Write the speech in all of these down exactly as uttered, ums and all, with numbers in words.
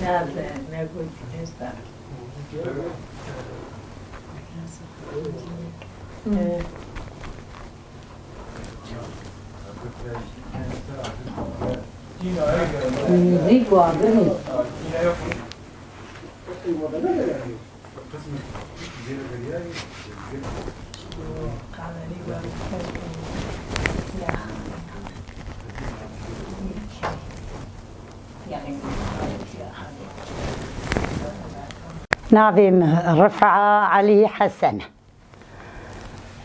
Nerede? Ne bu? Ne zaman? Müzik var değil mi? Navê min Rifa Elî Hesen.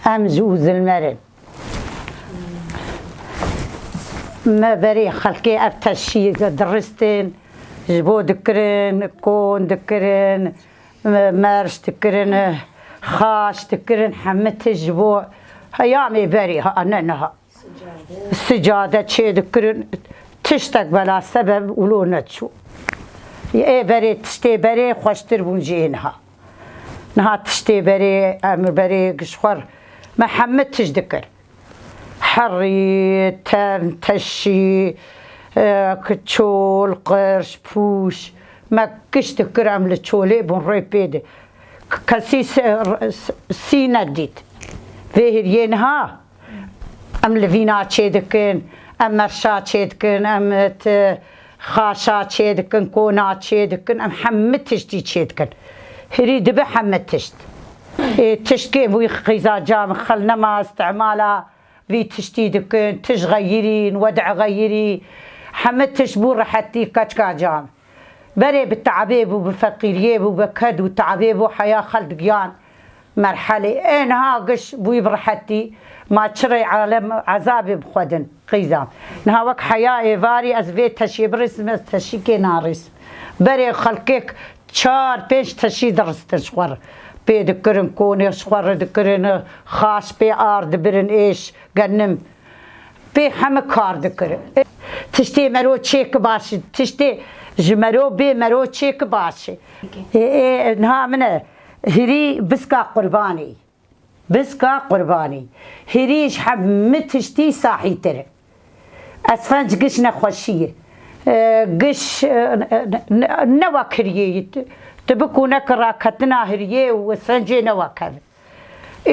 Em ji Uzilmer in. Me berê xelkê ev teşî diristin, ji bo dikirin, kon dikirin, merş dikirin, xaş dikirin, hemî tişt ji bo heyamê berê ha, ne niha. Sicade çê dikirin, tiştek bela sebeb wilo neçû. Ê berê, tiştê berê xweştir bûn ji ê niha. Niha tiştê berê, em berê gişxwer me hemî tişt dikir. Herî, tern, teşî, e, çol, qirş, pûş. Me giş dikir, em li çolê bûn rê pê de. K-, kesî se-, r-, s-, sî nedît. Vê hiriyê niha em livîna çê dikin, em merşa çê dikin, em, e, t-, xaşa çê dikin, kona çê dikin, em hemî tiştî çê dikin. Hirî dibe hemî tişt. Ê, tiştkê bûyî qîza cam xel nema istimala vî tiştî dikin, tişt xeyirîn, wed'e xeyirî, hemî tişt bû rehetî keçka cam. Berê bi te'bê bû, bi feqîriyê bû, bi ked û te'bê bû, heya xelk digiyan merhelê. Ê niha giş bûyî bi rehetî, ma çi rê alem ezabê bi xwe din, qîzan. Niha wek heya êvarî ez vê teşiyê birîsim, ez teşîkê narîsim. Berê xelkêk çar pênc teşî diristin ji xwe re. Pê dikirin konê ji xwe re dikirin, xaş pê ar dibirin êş, genim. Pê heme kar dikirin. Tiştê mero çêki baş e, tiştê ji mero bê mero çêki baş e. Ê, ê, niha min e, hirî biska qurbanê. Biska qurbanê. Hirî ji hemî tiştî sahîtir e. Esfenc giş nexweşî ye. E, giş, e, ne, ne, ne wek hiriyê ye. Tu, tu bikûne ki raketina hiriyê û esfencê ne wek ev.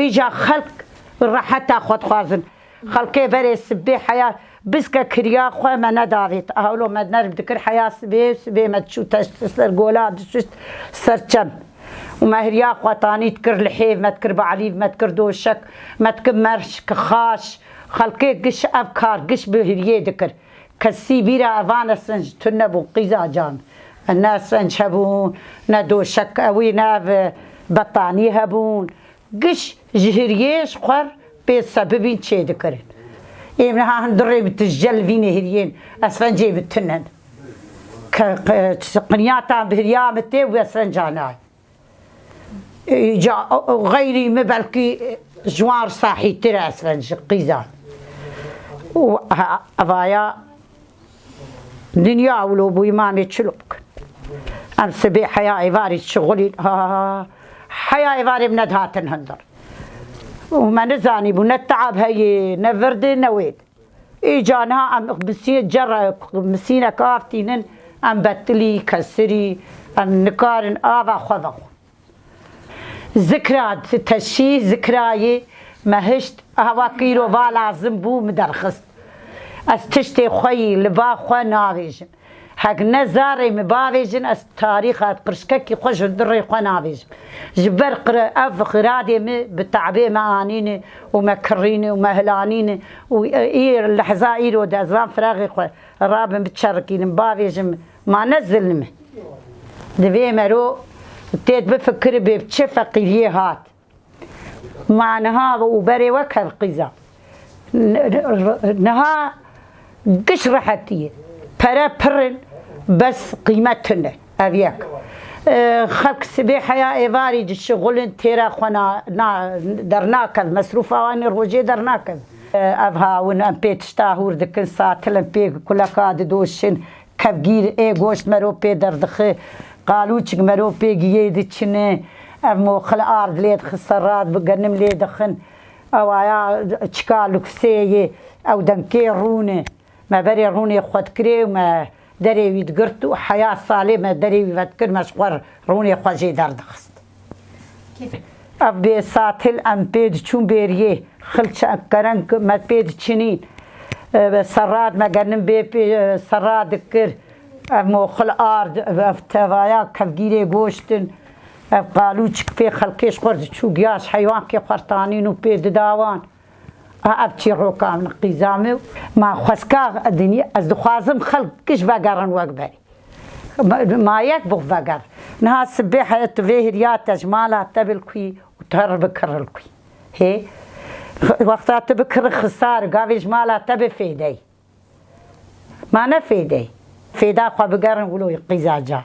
Îca xelk reheta xwe dixwazin. Xelkê berê sibê heya biske kiriya xwe me nedavêt. Hewlo me nerm dikir heya sibê, sibê me diçû teşt ser gola dişişt ser çem. Û me hiriya xwe tanî dikir lihêv, me dikir balîv, me dikir doşek, me dikir merşk, xaş. Xelkê giş ev kar, giş bi hiriyê dikir. Kesî bîra evan esfenc tune bû qîza can. Ne esfenc hebûn, ne doşek ewî, ne ev betanî hebûn. Giş ji hiriyê ji xwe pê sebibîn çê dikirin. Êm niha hundirê bi tijcel vînê hiriyên esfencê bi tune. Ke, ke, qinyatan bi hiriya min tê û esfenca nayê. Îca xeyrî min belkî ji wan sahîtir e esfenc ji qîzan. Û ha, evaya dinya wilo bûyî mamê çilo bikin. Em sibê heya êvarî şixulîn. Ha, ha, ha. Heya êvarê min nedihatin hundir. Û me nizanîbû ne teab heye, ne virdi, ne wêd. Îca niha em misî-, cere misînek av tînin, em betilî, kesirî, em nikarin ava xwe vexwin. Zikra teşî, zikrayê me hişt, hewa kîro va lazim bû, min derxist. Ez tiştê xwe yî li ba xwe navêjim. Hek ne zarê min bavêjin, ez tarîxa qirşkekî xwe ji dirê xwe navêjim. Ji ber qire-, ev xiradê min bi te'bê me anîne û me kirîne û me hilanîne û î lehza îro de ez van firaxê xwe rabim biçerikînim, bavêjim, ma ne zilm e. Divê mero têt bifikiribê bi çi feqîriyê hat. Ma niha û berê wek hev qîza. N-, n-, niha giş rehetî ye. Pere pir in, bes qîmet tune. Ev yek. E, xelk sibê heya êvarî dişixulin, têra xwe na, na, dernakev, mesrûfa wan ê rojê dernakev. E, ev hawin em pê tişta hûr dikin, satil em pê kuleka didoşin, kevgîr ê goşt mero pê derdixi, qalûçik mero pê giyê diçine, ev moxil ard lê dixi serrat bi genim lê dixin. Ewaya çika luksê yê, ew dengkê rûne. Me berê rûnê xwe dikirê û me Derê wî digirt û heya salê me derê wî vedikir, me ji xwe rûnê xwe jê derdixist. Ev bê satil em pê diçûn bêriyê, xil çe-, kereng me pê diçinîn. E, serra me gernin bê pê, e, serra dikir. Ev moxil ard, ev tevaya kevgîrê goştin. Ev qalûçik pê xelkê ji xwe diçû giya ji heywankê xwe tanîn û pê didawan. A, ev çîroka min qîza me û ma xwezka dinyê, ez dixwazim xelk giş vegerin wek berê. Ma, ma yek bû veger. Niha sibê heye tu vê hiriya te ji mala te bil kuî û tu her bikiril kuî. Hê? Wexta tu bikiril xisar, gavê ji mala te bi fêdey. Ma ne fêdey. Fêda xwe bigerin wilo qîza car.